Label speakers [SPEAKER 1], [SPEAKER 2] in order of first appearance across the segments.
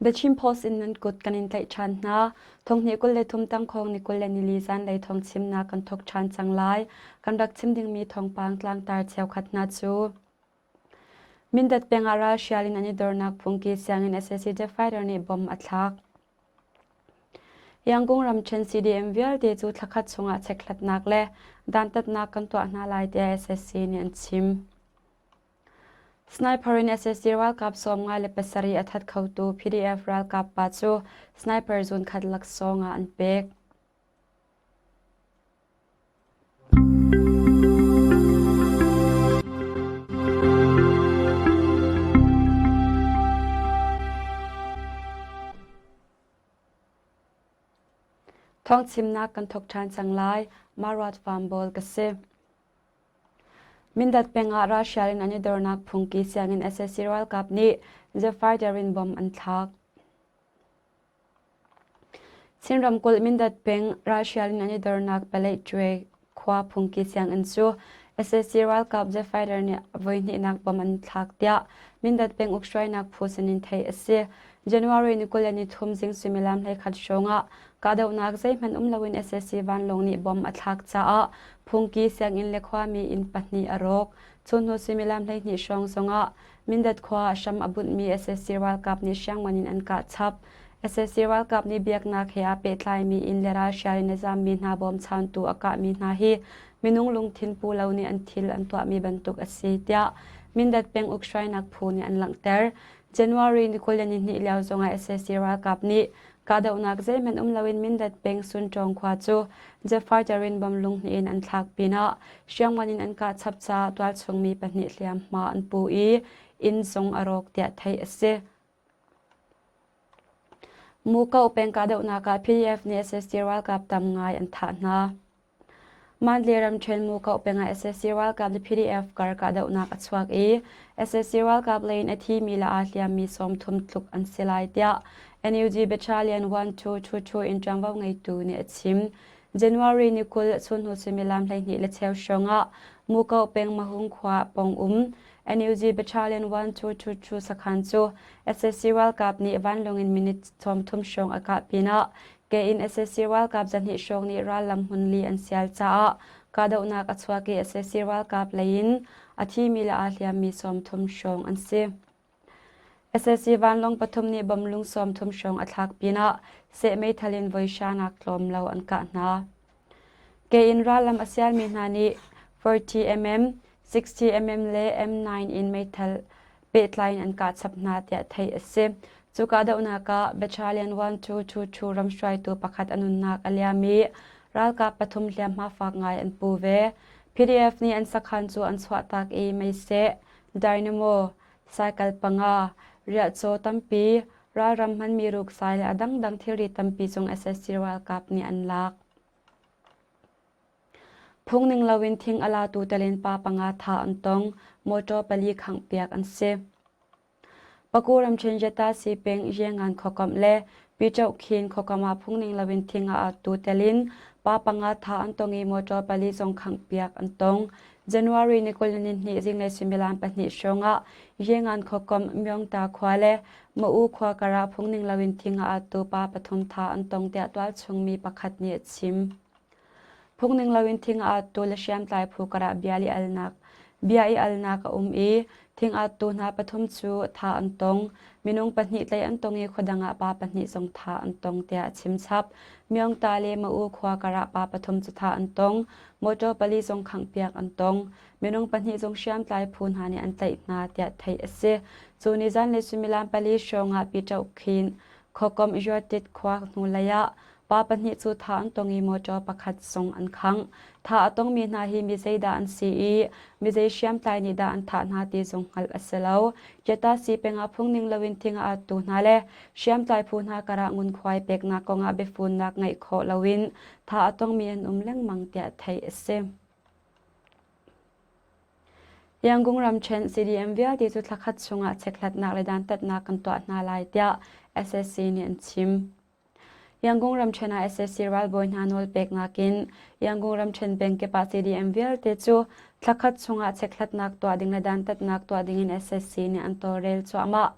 [SPEAKER 1] The Chin Post in nan kut kan in tlaih ṭhan hna. Thonghnih 23 tangkhawng ni 24 zanlei thawngchimnak kan thawk ṭhan cang lai. Kan rak chim dingmi thawngpang tlangtar cheukhat hna cu Mindat peng ah ralhrial in an i dornak phungki sianginn sac Jet fighter nih bomb a thlak. Yangon ramṭhen CDM vialte cu thlakhat chungah chekhlatnak le dantatnak kan tuah hna lai tiah sac nih an chim. Sniper in sac ralkap 57 a that khotu PDF ralkap pa cu sniper zunkhat laksawng ah an pek. Thawngchimnak kan thawk ṭhan cang lai. Maruat Farm Bawl ka si. Mindat peng ah ralhrial in an i dornak phungki sianginn sac ralkap nih jet fighter in bomb an thlak. Chin ramkulh Mindat peng ralhrial in an i dornak Palehtwe khua phungki sianginn cu sac ralkap jet fighter nih voihnihnak bomb an thlak tiah Mindat peng ukhruainak phu sinin theih a si. January ni 23 zing suimilam 11 hrawng ah Kahdohnak zeihmanh um loin sac vanlawng nih bomb a thlak caah phungki sianginn le khuami inn pahnih a rawk. Cu hnu suimilam 12 hrawng zongah Mindat khua ah hram a bunhmi sac ralkap nih hriangman in an kah chap. Sac ralkap nih biaknak he aa pehtlaimi inn le ralhrial in a zammi hna bawmchantu a kahmi hna hi minung lungthin pu lo nih an thil an tuahmi bantuk a si tiah Mindat penguk hruainak phu nih an langhter. January ni 22 lio zongah sac ralkap nih Kahdohnak zeihmanh um loin Mindat peng Sunṭawng khua cu jet fighter in bomb lunghnih in an thlak pinah hriamngan in an kah chap caah tualchung mi pahnih hliamhma an pu i inn zong a rawk tiah theih a si. Muko peng kahdohnak ah PDF nih sac ralkap tam ngai an thah hna. Mandalay ramṭhen Mukoh peng ah sac ralkap le PDF kar kahdohnak a chuak i sac ralkap lei in a thimi le aa hliammi 30 tluk an si lai tiah NUG Battalion 1222 in ṭuanvo ngeitu nih a chim. January ni 20 chunhnu suimilam 12 le cheu hrawng ah Mukoh peng Mahung khua pawng um NUG Battalion 1222 sakhan cu sac ralkap nih vanlawng in minute 30 hrawng a kah pinah Ke in sac ralkap 200 hrawng nih rallam hmunli an sial caah kahdohnak a chuak i sac ralkap lei in a thimi le aa hliammi 30 hrawng an si. Sac vanlawng pathum nih bomb lung 30 hrawng a thlak pinah seh meithal in voi hranak tlawm lo an kah hna. Ke in rallam a sialmi hna nih 40mm, 60mm le M9 in meithal pehtlai in an kah chap hna tiah theih a si. Cu kahdohnak ah Battalion 1222 ram hruaitu pakhat a nunnak a liam i ralkap pathum hliamhma fak ngai an pu ve. PDF nih an sakhan cu an chuahtak i meiseh, dynamo, cycle panga, riahcaw tampi, ralram hmanmi ruksai le a dangdang thilri tampi cung sac ralkap nih an lak. Phungning loin thing a latu talen pa panga thah an tong, mawṭaw pali khanghpiak an si. Paku ramṭhen Yatasi peng Yengan khuakomh le Pichohkhin khuakomh ah phungning loin thing a atu telin pa panga thah an tong i mawṭaw pali zong khanghpiak an tong. January ni 22 zinglei suimilam pahnih hrawng ah Yengan khuakomh Myongta khua le Ma'u khua karah phungning loin thing a atu pa pathum thah an tong tiah tualchung mi pakhat nih a chim. Phungning loin thing a attu le hriamtlai phu karah bia i alnak bia i alnak a um i thing attu hna pathum cu thah an tong. Minung pahnih tlaih an tong i khuadang ah pa pahnih zong thah an tong tiah a chim chap. Myongta le Ma'u khua karah pa pathum cu thah an tong. Motor pali zong khanghpiak an tong. Minung pahnih zong hriamtlai phu hna nih an tlaih hna tiah theih a si. Cu ni zanlei suimilam pali hrawng ah Pyiṭohkhin khuakomh Yuatit khua hnulei ah Pa pahnih cu thah an tong i mawṭaw pakhat zong an khangh. Thah a tongmi hna hi mi zeidah an si i mi zei hriamtlai nih dah an thah hna ti zong hngalh a si lo. Yatasi peng ah phungning loin thing a attu hna le hriamtlai phu hna karah ngunkhuai peknak kongah biafunnak ngeih khawh loin thah a tongmi an um lengmang tiah theih a si. Yangon ramṭhen CDM vialte cu thlakhat chungah chekhlatnak le dantatnak kan tuah hna lai tiah SSC nih an chim. Yangon ramṭhen ah sac ralbawi hna nawlpeknak in Yangon ramṭhen peng kip ah CDM vialte cu thlakhat chungah chekhlatnak tuah ding le dantatnak tuah ding in sac nih an tawlrel cuahmah.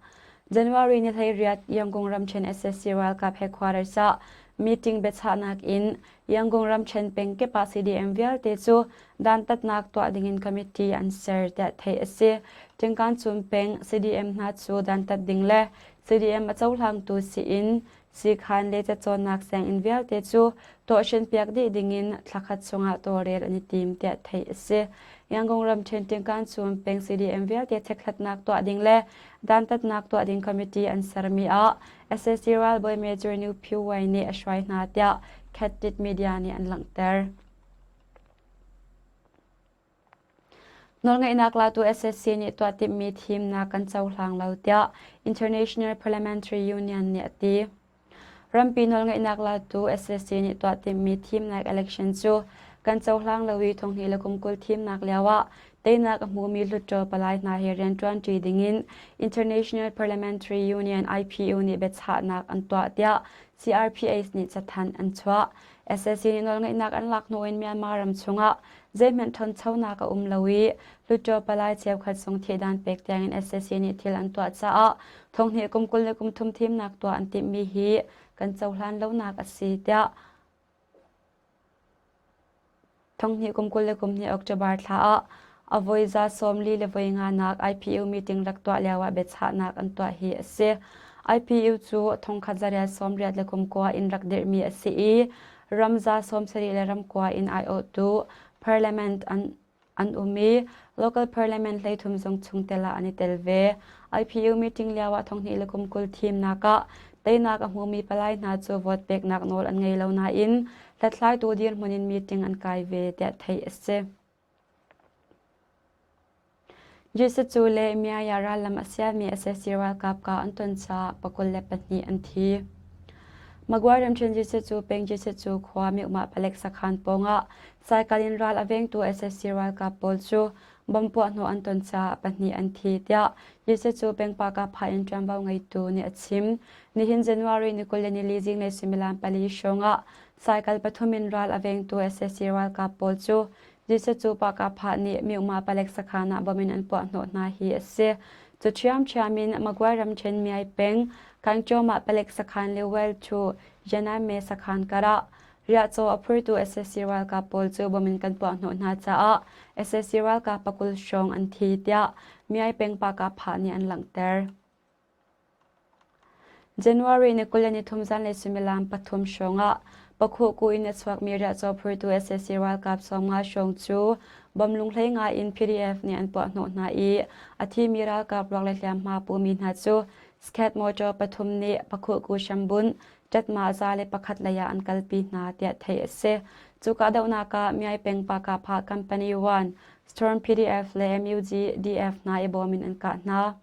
[SPEAKER 1] January ni 18 Yangon ramṭhen sac ralkap headquarters ah meeting biachahnak in Yangon ramṭhen peng kip ah CDM vialte cu dantatnak tuah dingin committee an ser tiah theih a si. Tingkancun peng CDM hna cu dantat ding le CDM a cohlangtu siin siikhan le cacawnnak sianginn vialte cu tawhhrinpiak dih dingin thlakhat chungah tawlrel an i tim tiah theih a si. Yangon ramṭhen Tingkancun peng CDM vialte chekhlatnak tuah ding le dantatnak tuah ding committee an sermi ah sac ralbawi Major Nu Phyu Wai nih a hruai hna tiah Khat Media nih an langhter. Nawlngeihnak latu sac nih tuah timhmi thimnak kan cohlang lo tiah International Parliamentary Union nih a ti. Rampi nawlngeihnak latu sac nih tuah timhmi thimnak election cu kan cohlang lo i thonghnih le kum 20 thimnak lioah teinak a hmumi hluttaw palai hna he rianṭuanṭi dingin International Parliamentary Union IPU nih biachahnak an tuah tiah CRPH nih cathanh an chuah. Sac nih nawlngeihnak an lak hnu in Myanmar ram chungah zeihmanh ṭhanchonak a um lo i Hluttaw palai cheukhat sung thihdan pek tiangin sac nih thil an tuah caah thonghnih kum 20 le kum thum thimnak tuah an timhmi hi kan cohlan lonak a si tiah thonghnih kum 20 le kum hnih October thla ah a voi za 40 le voi nganak IPU meeting rak tuah lioah biachahnak an tuah hi a si. IPU cu thongkhat zariat 80 le kum kua in rak dirhmi a si i ram za 70 le ram kua in aiawhtu parliament an an um i local parliament hleithum zong chungtel ah an i tel ve. IPU meeting lio ah thonghnih le kum 20 thimnak ah teinak a hmumi palai hna cu vote peknak nawl an ngei lo nain hlathlaitu dirhmun in meeting an kai ve tiah theih a si. Jesuh cu le Miaya rallam a sialmi sac ralkap ka an ton caah pakul le pahnih an thi. Magway ramṭhen Jesuh cu peng Jesuh cu khua Myohmah palek sakhan pawngah cycle in ral a vengtu sac ralkap pawl cu bomb puahhnawh an ton caah pahnih an thi tiah Jesuh cu peng Pakapha in ṭuanvo ngeitu nih a chim. Nihin January ni 20 le nili zinglei suimilam pali hrawngah cycle pathum in ral a vengtu sac ralkap pawl cu Jesuh cu Pakapha nih Myohma palek sakhan ah bom in an puahhnawh hna hi a si. Cu ṭhiamṭhiam in Magway ramṭhen Myai peng Kangchom ah palek sakhan le Well cu Janame sakhan karah riahcaw a phurtu sac ralkap pawl cu bom in kan puahhnawh hna caah sac ralkap pakul hrawng an thi tiah Myai peng Pakapha nih an langhter. January ni 23 zanlei suimilam pathum hrawngah Pakhuhku in a chuakmi riahcaw phurtu sac ralkap 50 hrawng cu bom lunghlei ngai in PDF nih an puahhnawh hna i a thimi ralkap ruak le hliamhma pumi hna cu Scat motor pathum nih Pakhuhku hrambunh ṭatma za le pakhat lei ah an kalpi hna tiah theih a si. Cu kahdohnak ah Myai peng Pakapha Company 1, Storm PDF le MUG DF hna i bawm in an kah hna.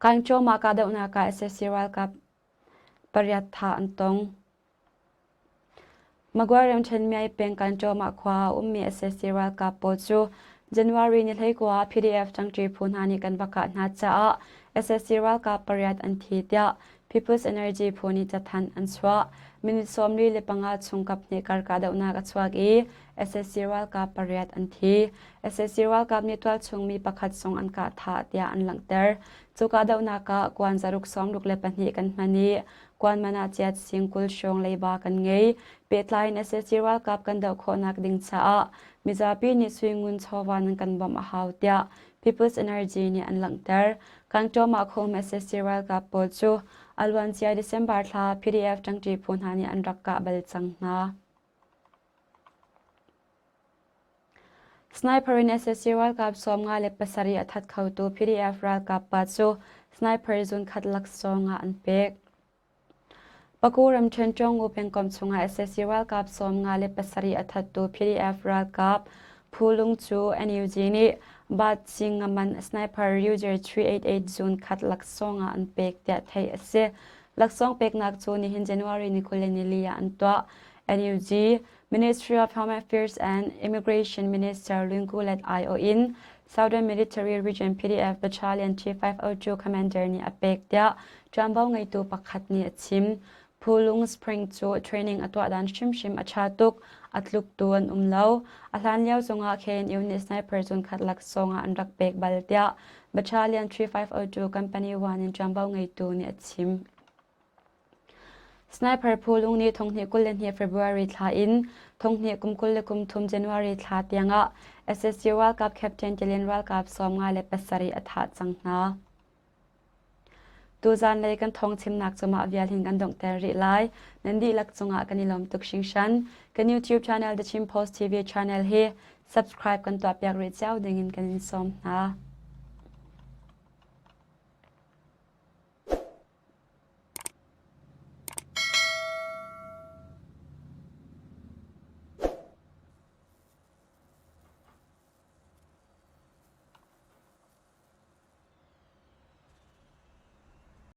[SPEAKER 1] Kangcawm ah kahdohnak ah sac ralkap pariat thah an tong. Magway ramṭhen Myai peng Kangcawm ah khua a ummi sac ralkap pawl cu January ni 19 ah PDF ṭangṭi phu hna nih kan va kah hna caah sac ralkap pariat an thi tiah People's Energy phu nih cathanh an chuah. Minute 45 chung kaphnih kar kahdohnak a chuak i sac ralkap pariat an thi. Sac ralkap nih tualchung mi pakhat zong an kah thah tiah an langhter. Cu kahdohnak ah kuan zaruk 62 kan hman i kuan man ah chiat sing 20 hrawng leiba kan ngei. Pehtlai in sac ralkap kan doh khawhnak ding caah mizapi nih suingun chawva nan kan bawmh a hau tiah People's Energy nih an langhter. Kangṭawm ah khum sac ralkap pawl cu a luancia December thla PDF ṭangṭi phu hna nih an rak kah bal cang hna. Sniper in sac ralkap 57 a that khotu PDF ralkap pa cu sniper zunkhat laksawng ah an pek. Paku ramṭhen Ṭawngu pengkomh chungah sac ralkap 57 a thattu PDF ralkap Phu Lung cu NUG nih Bat Singaman Sniper Ruger 388 zunkhat laksawng ah an pek tiah theih a si. Laksawng peknak cu nihin January ni 24 ah an tuah. NUG Ministry of Home Affairs and Immigration Minister Lungkulet aiawh in Southern Military Region PDF Battalion T502 Commander nih a pek tiah ṭuanvo ngeitu pakhat nih a chim. Phulung Spring cu training a tuah dan hrimhrim a ṭha tuk, a tluktu an um lo. A hlan lio zongah KNU nih sniper zunkhat laksawng ah an rak pek bal tiah Battalion 3502 Company 1 in ṭuanvo ngeitu nih a chim. Sniper phu lung nih thonghnih 22 February thla in thonghnih kum 23 January thla tiangah SSC ralkap Captain Tilian ralkap 57 a thah cang hna. Tuzan lei kan thawng chimnak cu mah vial hin kan donghter rih lai. Nan dihlak cungah kan i lawm tuk hringhran. Kan YouTube channel The Chin Post TV channel hi subscribe kan tuahpiak rih cio dingin kan in sawm hna.